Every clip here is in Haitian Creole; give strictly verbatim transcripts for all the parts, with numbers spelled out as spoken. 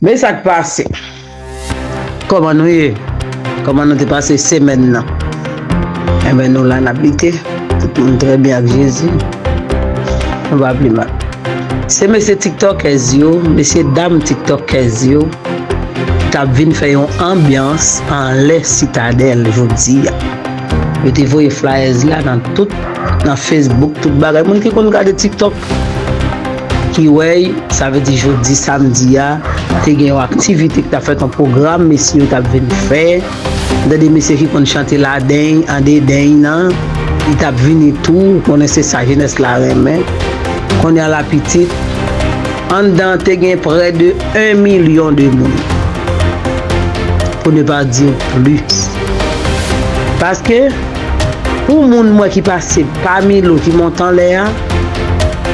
Men sa k pase. Kòman nou ye? Kòman nou te pase semèn nan? Enben, nou la, n ap lite. Tout moun trè byen ak Jezi. Nou pa pi mal. Se mesye tiktokèz yo, mesye dam tiktokèz yo, t ap vin fè yon anbyans anlè Sitadèl jodi a. Yo te voye flyers la nan tout, nan Facebook, tout bagay. Moun ki konn gade TikTok, ki wè, sa vle di jodi samdi a, te gen yon aktivite ki t ap fèt, yon pwogram mesye yo t ap vin fè. M tande mesye ki konn chante ladeny, andedeny nan, li t ap vini tou, ou konnen se sa jenès la renmen. Kounye a la pitit, anndan an te gen près de un million de moun. Pour ne pas dire plus. Paske, pou moun mwen ki pase pa Milo ki monte anlè a,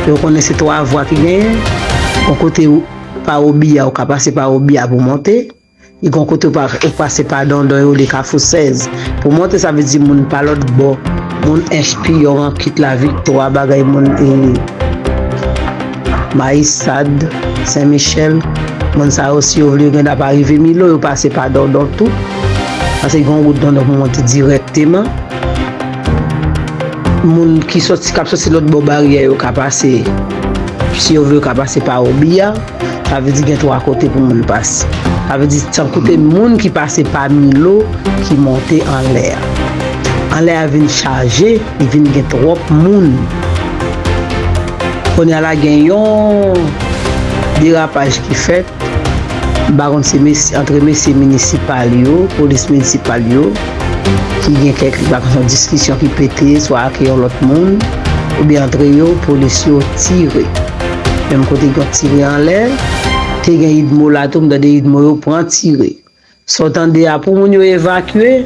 yo konnen se twa vwa ki genyen. Yon kote ou, pa Obi a, ou ka pase pa Obi a pou monte. Li gon kote ou pa, ou pase pa Dondon yo, li Kafou sèz. Pou monte, sa vle di moun pa lòt bò. Moun Ench, Piyon, Rankit, Laviktwa, bagay moun, e, Mayisad, Sen Michèl. Moun sa yo, si yo vle, yo gen dwa pa rive Milo, yo pase pa Dondon tou. Paske gen yon wout Dondon pou monte dirèkteman. Moun ki sòti, k ap sòti lòt bò baryè yo ka pase, si yo vle, yo ka pase pa Obi a. Sa vle di gen twa kote pou moun pase. Sa vle di tankou te moun ki pase pa Milo ki monte anlè a. Anlè a vin chaje, li vin gen twòp moun. Kounye a la gen yon derapaj ki fèt. M pa konn si mesye, antre mesye minisipal yo, polis minisipal yo, ki gen kèk, m pa konn, yon diskisyon ki pete, swa ak yon lòt moun, oubyen antre yo, polis yo tire. Menm kote gen tire anlè, te gen idmo la tou, m tande idmo yo pran tire. Sa w tande a, pou moun yo evakye,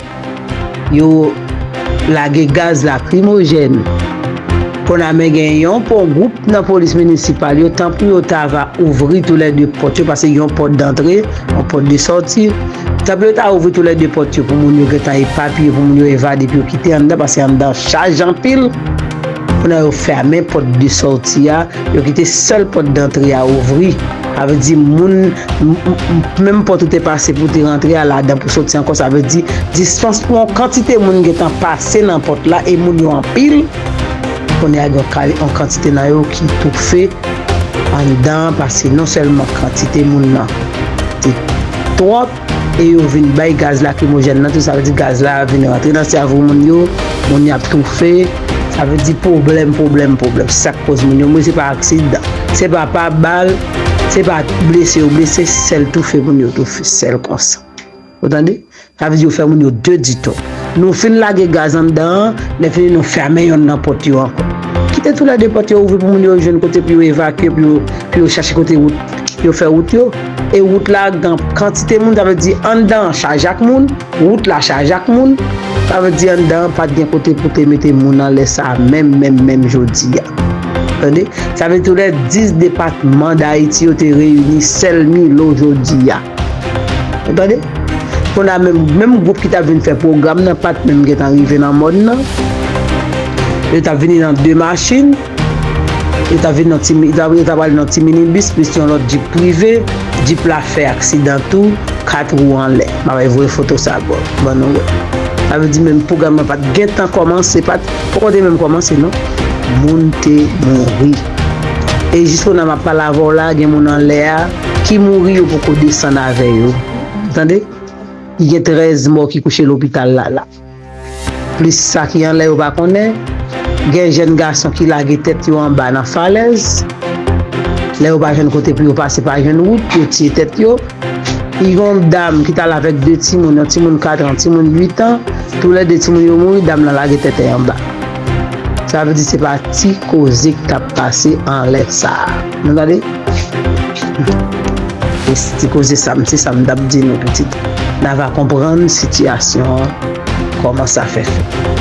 yo lage gaz lakrimojèn. Kounye a, men gen yon pon gwoup nan polis minisipal yo, tanpri yo ta va ouvri toulède pòt yo, paske yon pòt dantre, yon pòt de sòti. Tanpri yo ta ouvri toulède pòt yo pou moun yo gentan epapye, pou moun yo evade, pou yo kite anndan, paske anndan chaje anpil. Kounye a, yo fèmen pòt de sòti a, yo kite sèl pòt dantre a ouvri. Sa vle di moun, m, m, m, menm pòt ou te pase pou te rantre a ladan pou sòti ankò, sa vle di distans pou yon kantite moun gentan pase nan pòt la e moun yo anpil. Kounye a gen yon ka-, yon kantite nan yo ki toufe anndan an, paske non sèlman kantite moun nan te twòp, e yo vin bay gaz lakrimojèn nan tou, sa vle di gaz la vin rantre nan sèvo moun yo, moun y ap toufe, sa vle di pwoblèm, pwoblèm, pwoblèm. Se sa k koz moun yo mouri, se pa aksidan, se pa pa bal, se pa blese yo blese, sèl toufe moun yo toufe, sèl konsa. Ou tande? Sa vle di yo fè moun yo de diton. Nou fin lage gaz anndan an, lè fini nou fèmen yonn nan pòt yo ankò. Kite toulède pòt yo ouvri pou moun yo jwenn kote pou yo evakye, pou yo, pou yo chache kote wout, yo fè wout yo. E wout la gen kantite moun, sa vle di anndan an chaje ak moun, wout la chaje ak moun. Sa vle di anndan an pa t gen kote pou te mete moun anlè sa menm, menm, menm jodi a. Tande? Sa vle di toulède dis depatman d Ayiti yo te reyini sèl Milo jodi a. Ou tande? Kounye a menm, menm gwoup ki t ap vin fè pwogram nan pa t menm gentan rive nan mòn nan. Yo t ap vini nan de machin. Yo t ap vin nan ti mi-, yo t ap, yo t ap ale nan ti minibis, plis yon lòt jip prive. Jip la fè aksidan tou, kat wou anlè. M ap voye foto sa bò, ban nou wè. Sa vle di menm pwogram nan pa t gentan kòmanse, pa t, poko te menm kòmanse non. Moun te mouri. E jiskounye a m ap pale avè w la, gen moun anlè a ki mouri, yo poko desann avè yo. Tande? Gen trèz mò ki kouche lopital la, la. Plis sa ki anlè yo pa konnen. Gen jèn gason ki lage tèt yo anba nan falèz. Lè yo pa jwenn kote pou yo pase, pa jwenn wout, yo tiye tèt yo. Gen yon dam ki t al avèk de timoun, yon timoun kat an, yon timoun uit an. Toulède timoun yo mouri, dam nan lage tèt li anba. Sa vle di se pa ti koze k t ap pase anlè sa a. Nou tande? E ti koze sa, m, se sa m t ap di nou pitit. N a va konprann sitiyasyon an, kòman sa fè fèt.